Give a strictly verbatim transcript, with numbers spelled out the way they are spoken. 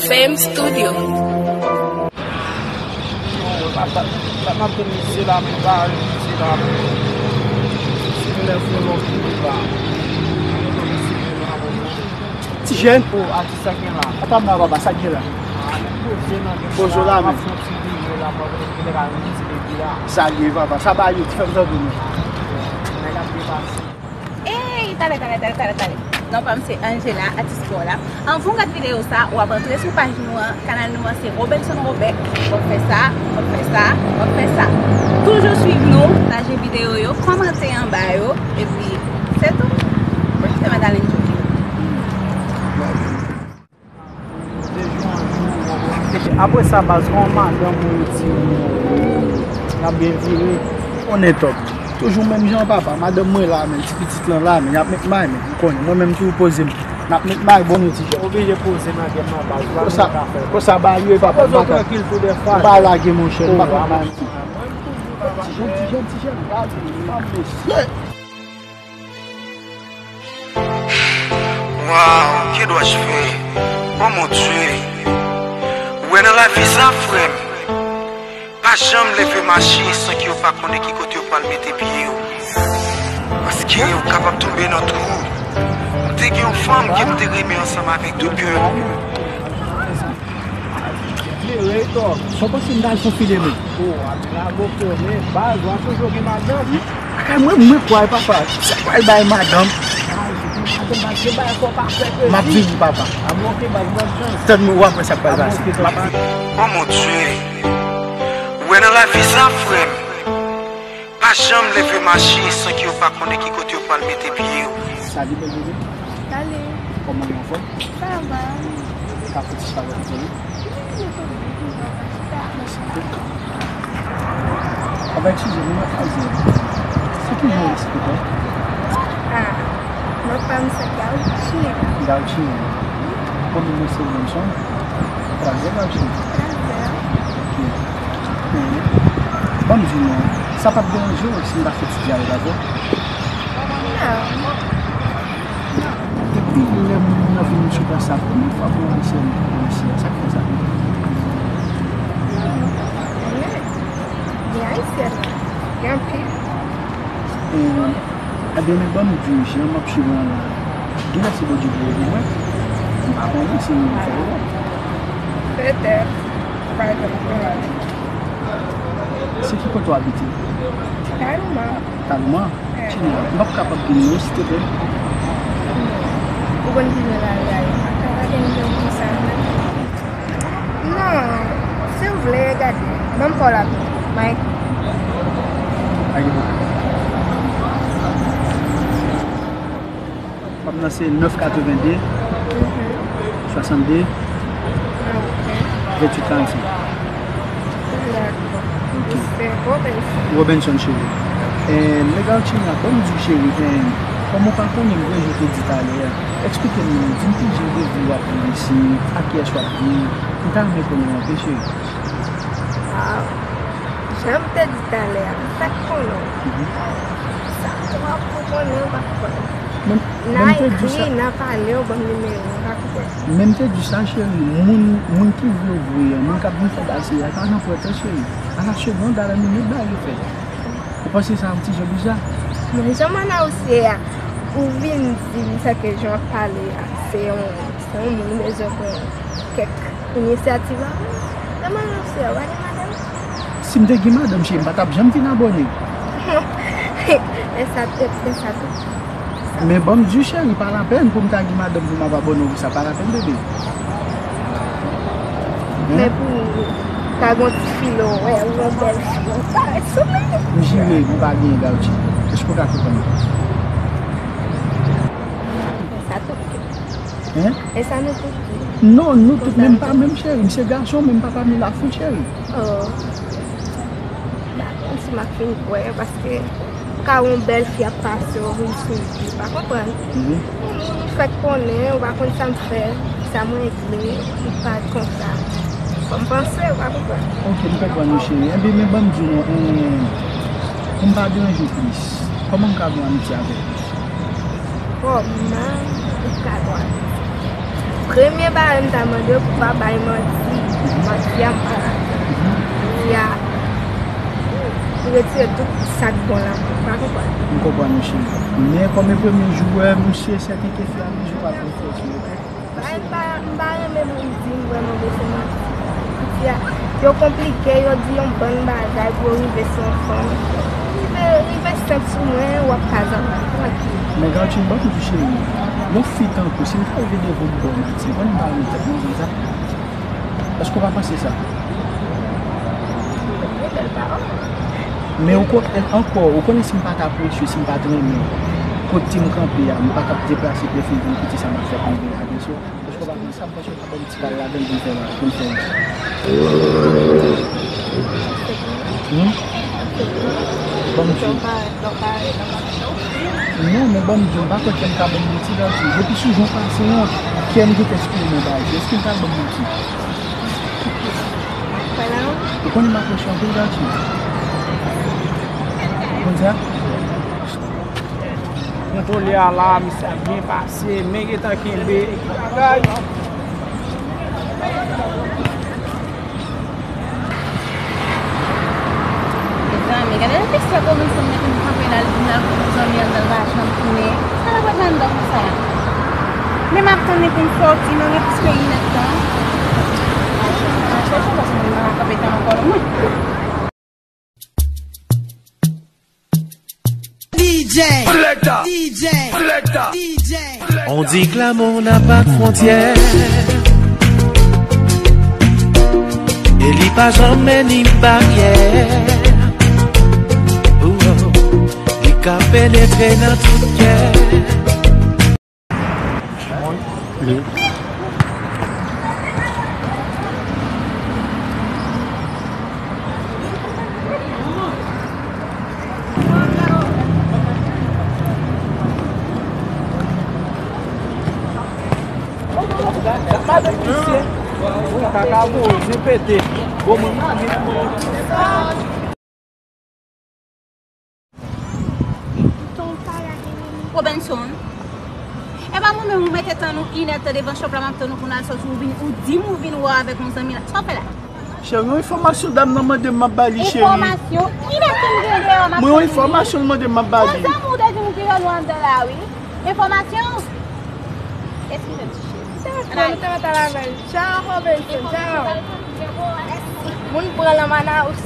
Fame Studio. Sa m ap tande se la menm, pa se la menm. Se lè se lòt ki la. Ti jèn. O, atis sa gen la. Ata m la, papa, sa gen la. Poze la menm. Sa l ye, papa, sa ba yo, ti fè m tande nou. Ey, talè, talè, talè, talè, talè. Non pa m se Angela, atis pa w la. Anvan w gad videyo sa, w ap antre sou paj nou an, kanal nou an se Robenson Robert. W ap fè sa, w ap fè sa, w ap fè sa. Toujou swiv nou, pataje videyo yo, kòmante anba yo, epi se tou. Mwen se Madalène Jolie. Apre sa, baz, yon madanm ou ti moun, n ap byen vire. Konnen tòp. Toujou menm jan, papa. Madanm mwen la, men ti pitit lan la, men y ap met may, men ou konnen. Mwen menm tou poze m. N ap met may, bon, nou ti jan. Oblije poze nan gèm nan, baz. Konsa, konsa, ba yo, papa. Poze w trankil tou dèfwa. M pa lage, monchè. M pa konn may. Ti jèn, ti jèn, ti jèn, gade, mesye. Waw, que dois-je faire? Oh mon Dieu. Ou wè nan lavi sa, frè m, pa janm leve mache san ke w pa konnen ki kote w pral mete pye w. Paske w kapab tonbe nan twou. M te gen yon fanm ke m te renmen ansanm avèk tout kè m. Sa w panse m ta al fè yon file men? O, a la bon konnen, baz, w a toujou gen madanm. Akay mwen, mwen kwè, papa. Sa pral bay madanm. Baz, gen madanm, baz, gen bagay fò pa fè kredi. M ap vini, papa. A bon, oke, baz, bòn chans. Tann mwen, w ap wè sa pral pase. M ap vini. Oh mon Dieu. Ou wè nan lavi sa, frè m. Pa janm leve mache san ke w pa konnen ki kote w pral mete pye w. Salut, bèl bebe. Salut. Kòman w ye, anfòm? Sa va. Ka fè ti chalè pou tande. Wi, nou konn wi, nou konn chita, nou chita. Aba, eskize m, mwen pa di. Se ki jan w ye, silvouplè? Ah, non pa m se Gauchin. Gauchin. Konbyen mesye w menm, chan? Trazè, Gauchin? Trazè. Ok. Ban m di w non, sa p ap deranje w si m ta fè ti dyalòg avè w? Non. Depi lè moun nan vin sou plas la, premye fwa pou w wè mesye a, mesye a, sa k fè sa? Gen, gen Ayisyèn, gen anpil. E, ebyen, men ban m di w, jan m ap swiv lan la, genlè se Bondye ki rele mwen. M pa konnen si m fè erè. Petèt, ou pa janm konnen. Se ki kote w abite? Kalma. Kalma? Wi. Chini, m p ap kapab vin non, silteplè? Ou konn ki jan lari a ye? Pa ka gen moun konsa vre. Non, si w vle, gade. Ban m pa w la. Mike. Pa gen pwoblèm. Pam nan se nèf katreven de, swasannde, venntuit karannsenk. Dakò. Ok. Se Robinson. Robinson, cheri. Eh, men Gauchin, ban m di w, cheri, eh, kòm ou pa konnen m, jan w te di talè a, eksplike m, di m kijan de vi w ap viv isit, ak kiyès w ap viv, m ta renmen konnen anpil, cheri. Ah, jan m te di talè a, m fèk konnen w. Mhm. Sa twòp pou konnen, ou pa konprann. Nan ekri, nan pale, ou ban m nimewo, ou pa konprann. Men m te di sa, cheri, moun, moun ki vle w vre an, moun k ap vin fè bagay serye a, pa nan pòt an, cheri. A la segonde, a la minute, bagay yo fèt. Ou panse sa yon ti jan biza? Men jan mwen nan ou se a, ou vin di m sa ke jan w ap pale a, se yon, se yon moun ou bezwen pran kèk inisyativ avè l. Jan mwen nan ou se a, ou pa gen madanm? Si m te gen madanm, cheri, m pa t ap janm vin abòne. E sa, e, e sa tou. Men ban m di w, cheri, pa lapèn pou m ta gen madanm pou m ap abòne w pou sa, pa lapèn, bebe. Men pou ta gon ti fi lè w wè, ou yon bèl fi, ou parèt sou mwen. M jire, m pa gen Gauchin. Èske w ka konprann mwen? E sa tou. Hein? E sa nou tout ki. Non, nou tout, men m pa menm, cheri. M se gason, men m pa pami lafoul, cheri. Oh. M pa konn si m ap fin kwè, paske ou ka wè yon bèl fi ap pase, ou vin sou li, ou pa konprann. Mhm. Ou, ou fèk konnen, ou pa konn sa m fè, sa m regle, ou pa t konsa. Fò m panse, ou pa konprann. Ok, m konprann ou, cheri. Enben, men ban m di w non, eh, pou m pa deranje w plis, kòman m ka gen yon amitye avè w? Kòman ou ka dwa? Premye bagay m ta mande w pou pa bay manti. Manti a m pa la. Manti a retire tout sa k bon la. M pa konprann. M konprann, wi, cheri. Men kòm e premye jou, wè, misye, sèten ke fi a vin jou pa vin fè ti repè. M pa, m pa renmen moun di m vrèman bezwen manti. Manti a, yo konplike, yo di yon bann bagay pou yo rive sou yon fanm. Rive, rive senp sou mwen, w ap ka zanmi trankil. Men Gratchine, ban m di cheri, yon fi tankou, si m ta rive devan w, m ba w manti, w konn m pa renmen tèt mwen konsa. Èske w pa panse sa? Bèl pawòl. Men ou kon-, ankò, ou konnen si m pa t apresye, si m pa t renmen kote m kanpe a, m pa t ap deplase pou fè vin kite sa m ap fè pou vin la, byen si. Èske w pa panse sa m panse w ka ban m ti kal ladan pou m fè, pou m fè. Hmm? Ban m di w. Non, men ban m di w, m pa kwè kè m ka ban m manti, Gratchine. Depi sou jan w pase an, kè m gentan eksplike mwen bagay. Èske m pral ban m manti? Ou konnen m apresye anpil, Gratchine. Ou konn sa? Kontwole a la, misye ap byen pase, men gentan kenbe. Mezanmi, gade yon pistèk Robinson mete m kanpe la, l vin al pran zanmi an nan l pa janm tounen. Sa la pral nan anndan konsa? Men m ap tann li pou m sòti, nou gen plis ke inèdtan. Al chèche, paske mwen pa ka kanpe tan ankò non mwen. D J. Selector. D J. Selector. D J. On dit que l'amour n'a pas de frontières. E li pa janm ni baryè. Oh, oh. Li ka penetre nan tout kè. Madanm misye, bon, kaka voye, zen pete. Bon, mwen, mwen, mwen. Robinson, e pa mwen menm ou mete tann ou inèdtan devan shop la, m ap tann ou pou n al sòti, ou vin, ou di m ou vin wè avèk yon zanmi la. Sa w fè la? Cheri, yon enfòmasyon dam nan mande m, m ap ba li, cheri. Enfòmasyon? Inèdtan m gen deyò, m ap tann ou. Mwen, yon enfòmasyon l mande m, m ap ba li. Yon zanmi ou te di m ou gen yon anndan la, wi. Enfòmasyon? Eskize m, ti cheri. Dakò, nou te mèt al avè l. Tchaw, Robinson, tchaw. Moun pran l an Manaus.